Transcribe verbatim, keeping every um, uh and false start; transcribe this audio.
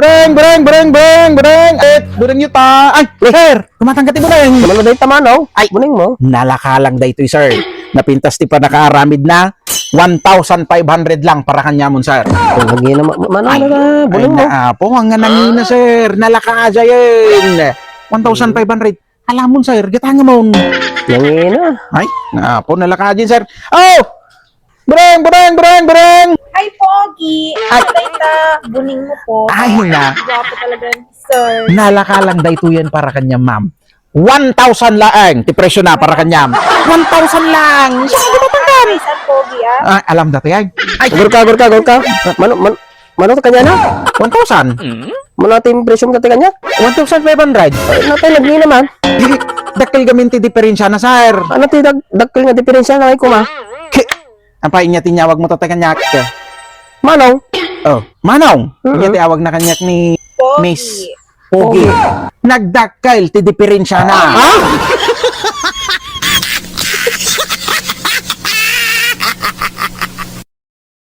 Bureng, bureng, bureng, bureng, bureng. Eh, bureng yu ta. Ay, sir, kumatang ka ti bureng. Mano dayta, Manong? Ay. Bureng mo? Nalaka lang daytoy, sir. Napintas ti pannakaaramidna. One thousand five hundred lang para kaniamon, sir. Oh, lagi na, ma-, ma-, Manong, Ay, na, ay, bureng mo. Naapo, ang nga nangina, sir. Nalaka ajayen. One thousand five hundred. Alamon, sir, gatangamon. Nangina. Ay, naapo, nalaka ajayen, sir. Oh! Bureng, bureng, bureng, bureng! Ay, Pogi! Ay. Patay ta, buning mo po. Ay, na. Gwapo talaga, sir. Nalaka lang daytoyen para kaniam, ma'am. One thousand laeng ti presyo na para kaniam. One thousand lang! Saan ka matangkan? Ay, saan, Pogi, ah? Ah, alam dati, ay. Ay, Gurka, gurka, gurka. Mano, man-, mano kaniana? One thousand. Mano ti impression ka ti kaniak? One thousand five hundred. Ay, natay, lagi naman. Di, dakkel gamin ti diferensya na, sir. Ano ti dag-, dakkel nga diferensya na, ay, kuma? Ki-, Apay, inya ti inyawag mo, tatay, kaniak? Manong. Oh, Manong. Mm-mm. Inya ti awag na kaniak ni Pogi. Miss Pogi. Pogi. Nagdakkel ti diferensya na. Ha?